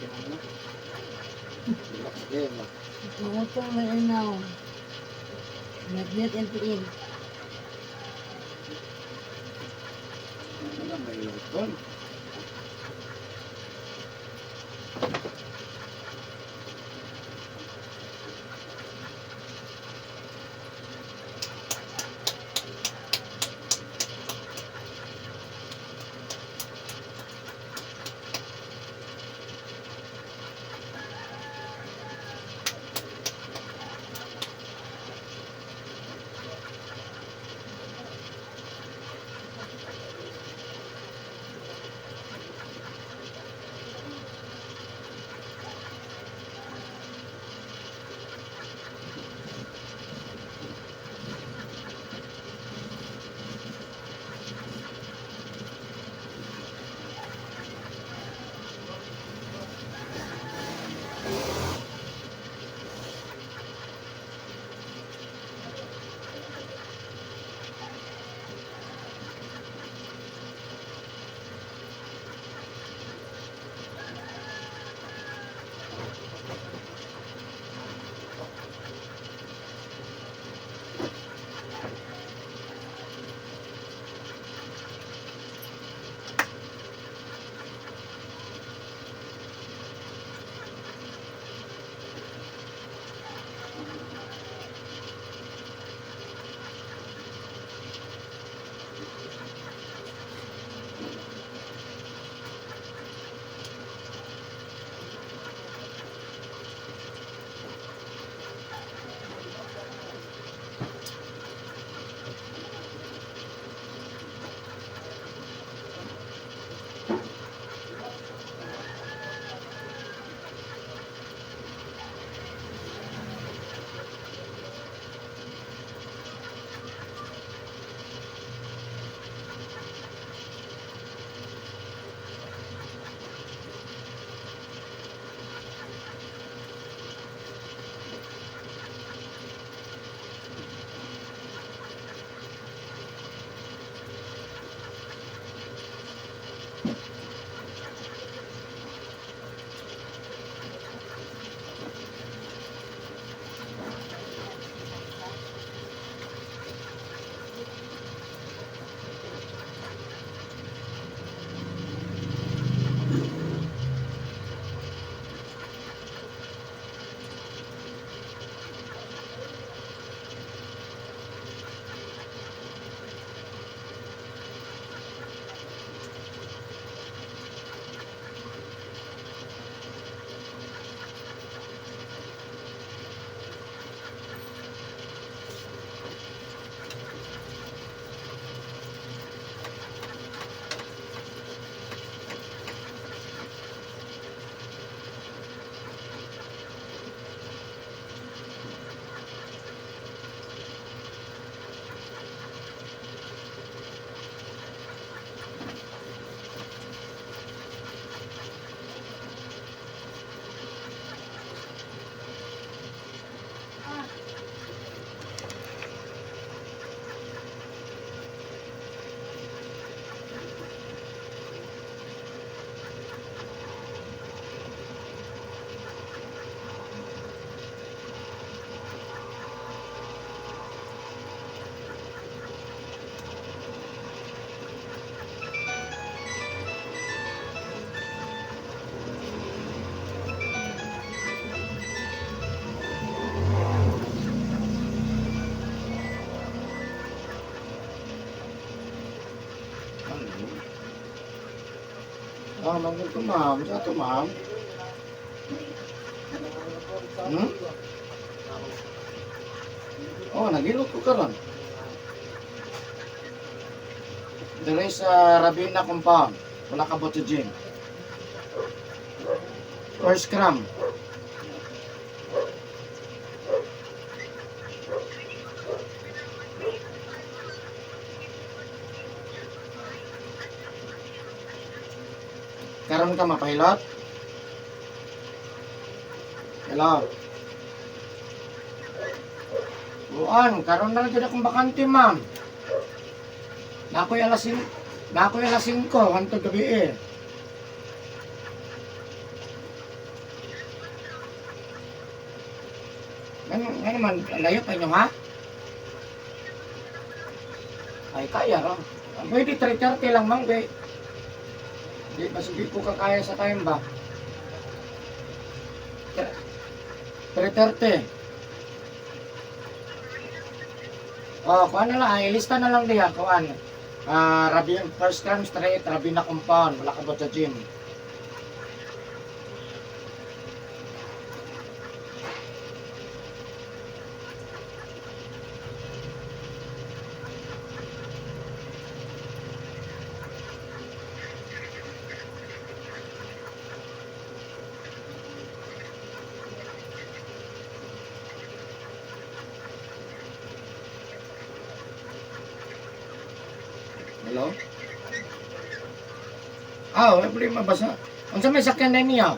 Ano? Relax kayo ba? Mangutong na inaw. Net and tiil. Wala, may lutol. Ano? Ah, mangol ko, ma'am. Sa to, ma'am? Hmm? Oh, nagilot ko karon. Dire sa Rabina Compound. Wala ka sa gym. Or scrum. Karon ka mapahilot? Hello. Buan, karon na lang jud akong bakante, ma'am. Nakoy alas 5, nakoy alas 5 hantod gabi eh. Nga naman, layo pa inyo ha? Ay, kaya ra. Pwede 3:30 lang, ma'am. Kay, di, mas di ko kakaya sa time ba? 3:30. Oh, kuan na lang, ay, ilista na lang diha, kuan. Ah, Rabi, First Crime Street, Rabina Compound, wala ka ba sa gym? Hello? Ah, wala problema basta. Unsa may sakyan na niya?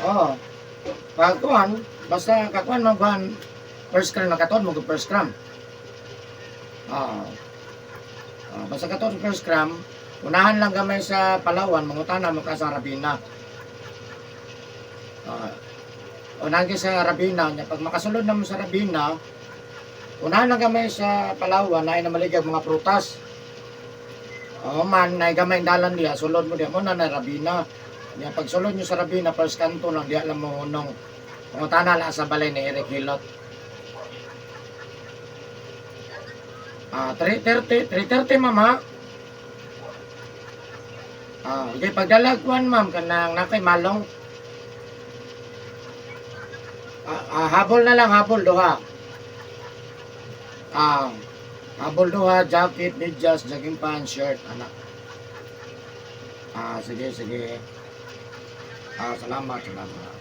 Oh. Pagkuan, basta kakuan man kuan first cram nakatuon mo first cram. Ah. Ah, basta katuon first cram, unahan lang gamay sa Palawan, mangutana mo ka sa Rabina. Ah. Unahan ka sa Rabina, nya pag makasulod na mo sa Rabina, unahan lang gamay sa Palawan na namaligag mga prutas. Oo man, na gamay ang dalan diha, sulod mo diha mo na na Rabina. Nya pag sulod nyo sa Rabina, first kanto lang diha lang mo hunong. Pangutana lang sa balay ni Eric Hilot. Ah, 3:30, 3:30, ma'am ha. Ah, okay, pagdala kuan ma'am kanang nakay malong. Ah, ah, habol na lang, habol duha. Ah, habol duha, jacket, medyas, jogging pants, shirt, anak. Ah, sige, sige. Ah, salamat, salamat.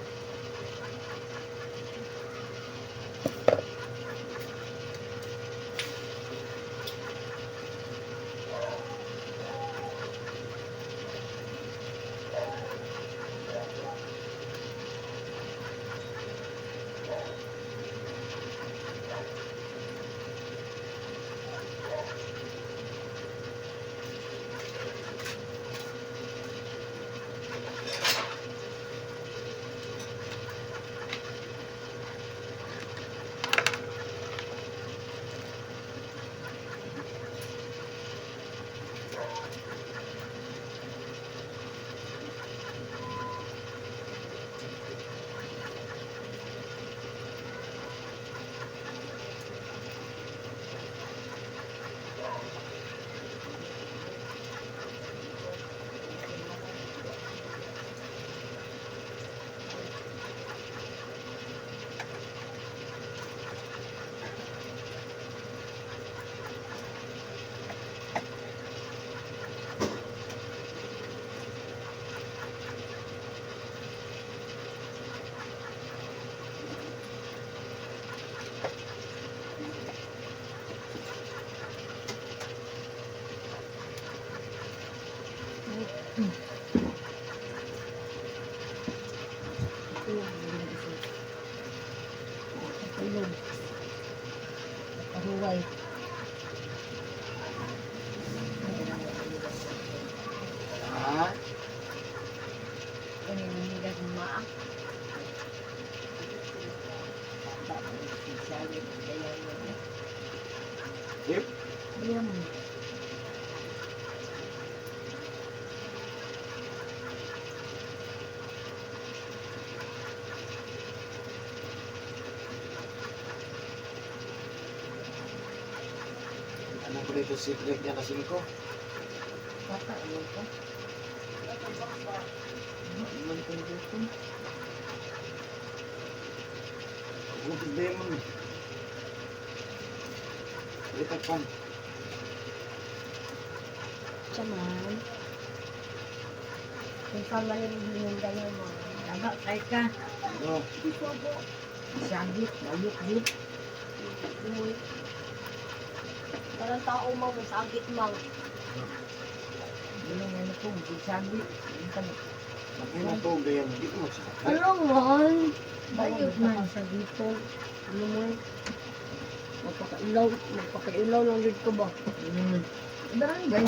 Tulog. Pahuway. Ah, yep. Ayan. Ano ko dito secret niya kasi ko? Bata, ano ka? Ano, man kong gutom. Ang problema mo. Balikat pa. Siya man. Kung saan man yung hinunda niya, ma'am. Tama, kay ka. Ano? Sagit, bayot, yun. Uy. Parang tao, ma'am. May sakit, ma'am. Ano nga na po, sagit. Ano ka na? Ang ito, ganyan. Hindi ko magsakit. Ano, man? Bayot Bayot man sa dito. Ano, man? Magpakailaw. Magpakailaw lang dito ba? Barangay.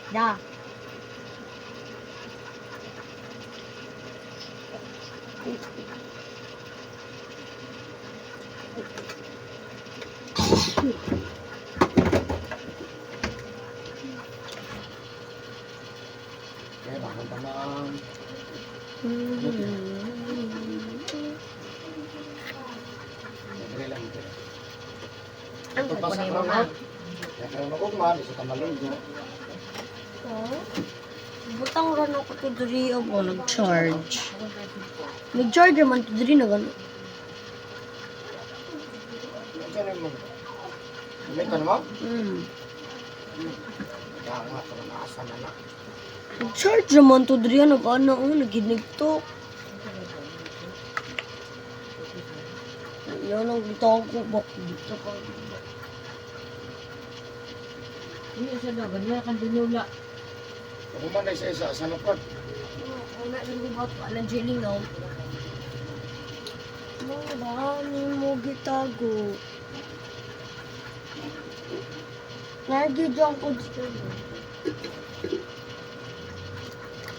Da. Kaya bakit tamang. Dali lang ito. Ito pa sa Ano karon ha. Kaya karon ako man, isa ka maligo. Oh. Butang ran ako to diri ako nag-charge. Nag-charge man to diri na gano. Ano na mo? Gamitan mo? Mm. Kaya nga, ito na asa na na. Nag-charge man to diri nag-ano oh, naginigtok. Yan ang gitago bak dito ka. Hindi sa dagan, wala kang dinula. Ako man na isa-isa, asa na po. Una lang ko bato alang jelly no. Mo ba ni mo gitago? Lagi dyan ko dito.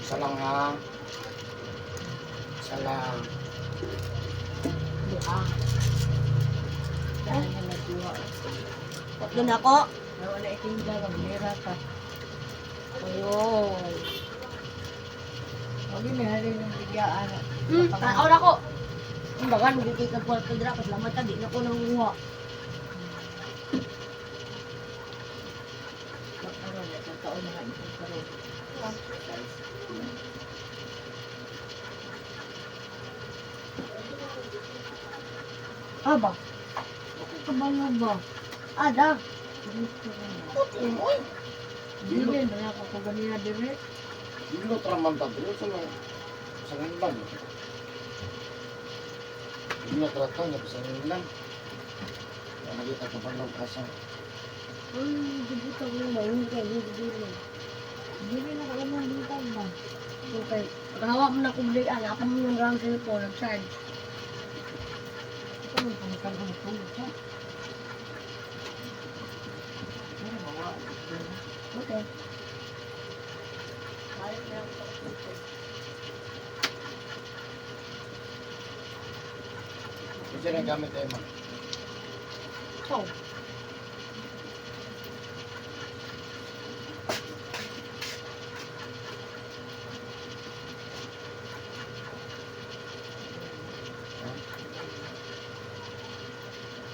Isa lang ha. Isa lang. Duha. Dahil na nagduha. Tatlo na ako. Wala itinda, maglira ka. Ayun. Huwag yun, may halin ng bigyaan. Tanaw na ko. Ang bagan, magiging ka po dira. Pasalamat ka, di na ko nanguha. Karoon, isang taon na nga isang karoon. Aba. Bakit kabalo ba? Ada. Puti mo eh. Dili, na ako ko ganina dire. Dilo traman ta dilo sa mga sa lang. Dilo trato niya sa lang. Nakita ko pa lang asa. Ay, dibutang na mo. Hindi kayo, hindi dili. Dili na kalamang bintang ba? Okay. Pagkahawa mo na kung bigyan, ako mo nang ram cellphone, nag-charge. Ito mo pangkan ang tulog ka. Pero mawa. Okay. Kasi na gamit tayo man. Oh.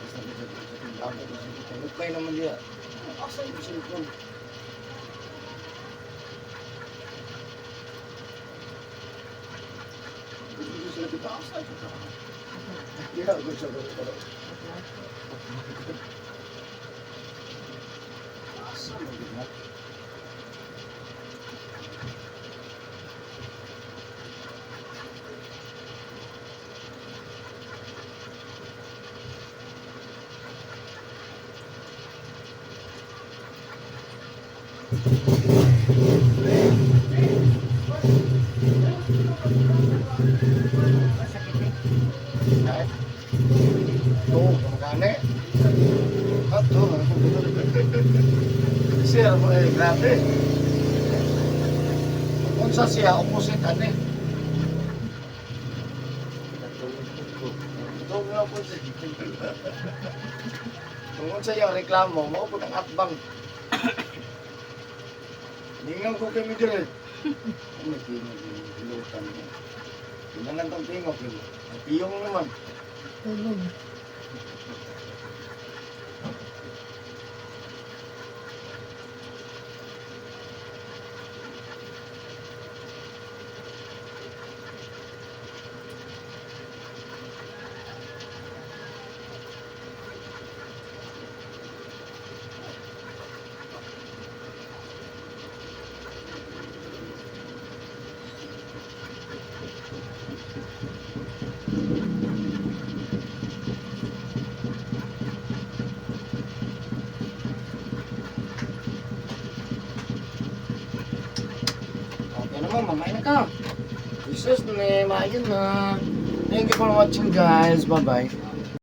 Basta bisa sa tindahan ko sa cellphone. Okay naman diya. Asa yung cellphone? Hindi sila kita asa ito. Yeah, good sa good. Asa mo gid na? Masakit eh. Ay. Ito, gumagani. Ato. Sir, eh, grabe. Unsa siya, opposite ani. Ito nga po siya. Kung unsa iyang reklamo, mao po ang atbang. Ningaw ko kami dire. Ano tingog yung hilutan niya. Pinangan tong tingog yun. Ang piyong naman. Tulog. Okay naman, mamay na ka. Jesus, may maayon na. Thank you for watching, guys. Bye-bye.